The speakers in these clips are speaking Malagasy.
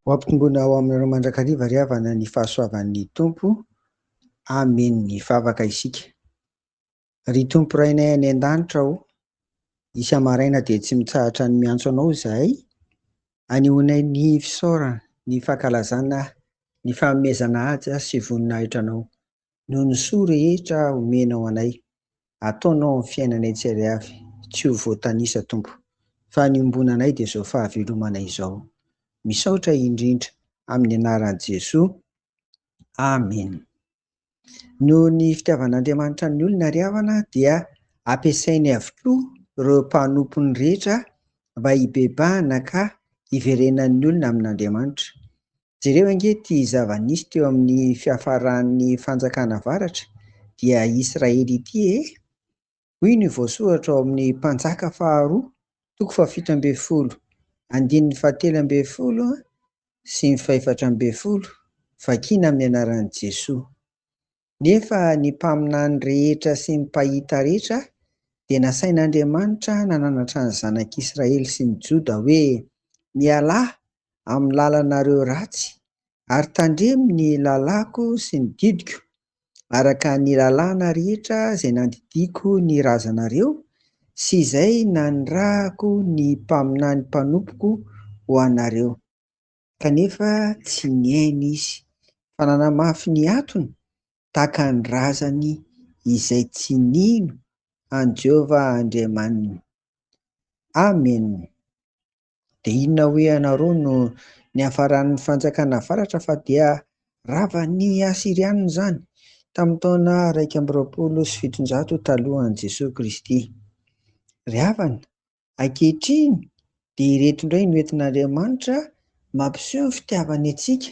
Ho ampitomboina ao aminareo mandrakariva ry havana ny fahasoavan'ny Tompo. Amen. Hivavaka isika. Ry Tompo Rainay any an-danitra ô, isa-maraina dia tsy mitsahatra ny miantso Anao izahay, anehoanay ny fisaorana, ny fankalazana, ny fanomezana haja sy voninahitra Anao, noho ny soa rehetra omenao anay, ataonao amin'ny fiainanay tsirairay avy, tsy ho voatanisa Tompo, fa ny iombonanay dia izao fahavelomanay izao. Misaotra indrindra amin'ny anaran'i Jesoa. Amena. Noho ny fitiavan'Andriamanitra ny olona ry havana dia ampiasainy avokoa ireo mpanompony rehetra mba hibebahana ka hiverenan'ny olona amin'Andriamanitra. Jereo ange ity zava-nisy teo amin'ny fiafaran'ny fanjakana avaratra dia Israely ity e! Hoy ny voasoratra ao amin'ny Mpanjaka faharoa toko fahafito ambin'ny folo andininy fahatelo ambin'ny folo sy ny fahefatra ambin'ny folo, vakiana amin'ny anaran'i Jesoa. Nefa ny mpaminany rehetra sy ny mpahita rehetra dia nasain'Andriamanitra nananatra ny zanak'Israely sy ny Joda hoe, Mialà amin'ny lalanareo ratsy, ary tandremo ny lalàko sy ny didiko, araka ny lalàna rehetra izay nandidiako ny razanareo sy izay nanirahako ny mpaminany mpanompoko ho anareo. Kanefa tsy nihaino izy, fa nanamafy ny hatony tahaka ny razany izay tsy nino an'i Jehovah Andriamaniny. Amena. Dia inona hoy ianareo no niafaran'ny fanjakana avaratra fa dia ravan'ny Asyrianina izany tamin'ny taona 721 talohan'i Jesoa Kristy. Ry havana, ankehitriny dia ireto indray no entin'Andriamanitra mampiseho ny fitiavany antsika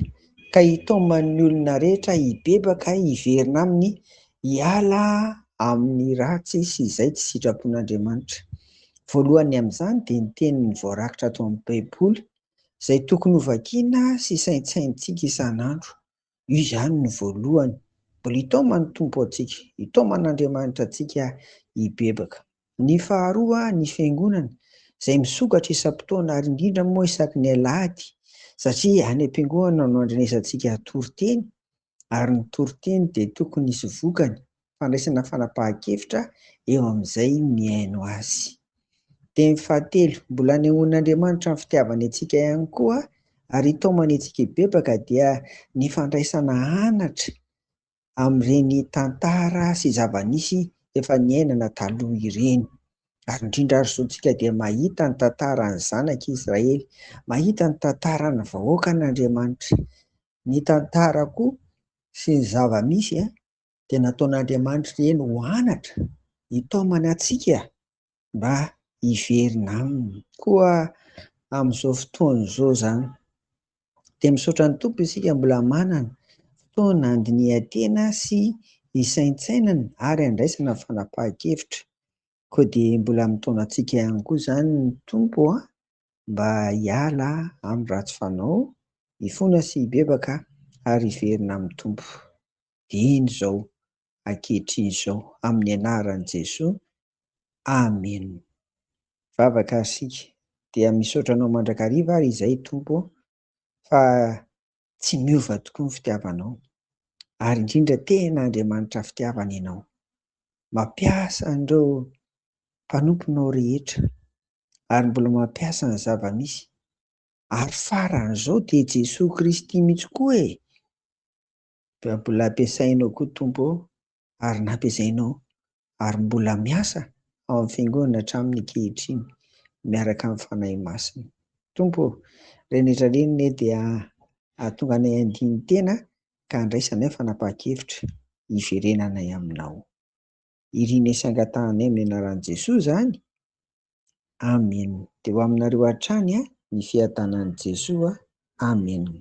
ka hitaoman'ny olona rehetra hibebaka hiverina aminy hiala amin'ny ratsy sy izay tsy sitrapon'Andriamanitra. Voalohany amin'izany dia ny teniny voarakitra ato amin'ny Baiboly izay tokony hovakiana sy saintsaintsika isan'andro. Io izany no voalohany. Mbola hitaoman'ny Tompo antsika, hitaoman'Andriamanitra antsika hibebaka. Ny faharoa, ny fiangonana izay misokatra isam-potoana ary indrindra moa isaky ny alahady satria any am-piangonana no andrenesantsika toriteny ary ny toriteny dia tokony hisy vokany, fandraisana fanapahan-kevitra eo amin'izay mihaino azy. Teny fahatelo, mbola anehoan'Andriamanitra ny fitiavany antsika ihany koa ary itaomany antsika hibebaka dia ny fandraisana anatra amin'ireny tantara sy zava-nisy efa niainana taloha ireny. Ary indrindra ary izao tsika dia mahita ny tantaran'ny zanak'Israely, mahita ny tantaran'ny vahoakan'Andriamanitra. Ny tantara koa sy ny zava-misy dia nataon'Andriamanitra ireny ho anatra hitaomana antsika mba hiverina aminy. Koa amin'izao fotoana izao izany dia misaotra ny Tompo isika mbola manana fotoana handinihan-tena sy hisaintsainana ary handraisana fanapahan-kevitra. Koa dia mbola mitaona antsika ihany koa izany ny Tompo mba hiala amin'ny ratsy fanao, hifona sy hibebaka ary hiverina amin'ny Tompo. Dieny izao, ankehitriny izao, amin'ny anaran'i Jesoa. Amena. Vavaka isika. Dia misaotra anao mandrakariva ary izay Tompo fa tsy miova tokoa ny fitiavanao. Ary indrindra tena Andriamanitra fitiavana ianao. Mampiasa an'ireo mpanomponao rehetra ary mbola mampiasa ny zava-misy. Ary faran'izao dia Jesoa Kristy mihitsy koa e! Dia mbola ampiasainao koa Tompo ô, ary nampiasainao ary mbola miasa ao amin'ny fiangonana hatramin'ny ankehitriny miaraka amin'ny Fanahy Masina. Tompo ô, ireny rehetra ireny anie dia hahatonga anay handini-tena ka handraisanay fanapahan-kevitra hiverenanay aminao. Irinay sy angatahanay amin'ny anaran'i Jesoa izany. Amena. Dia ho aminareo hatrany ny fiadanan'i Jesoa. Amena.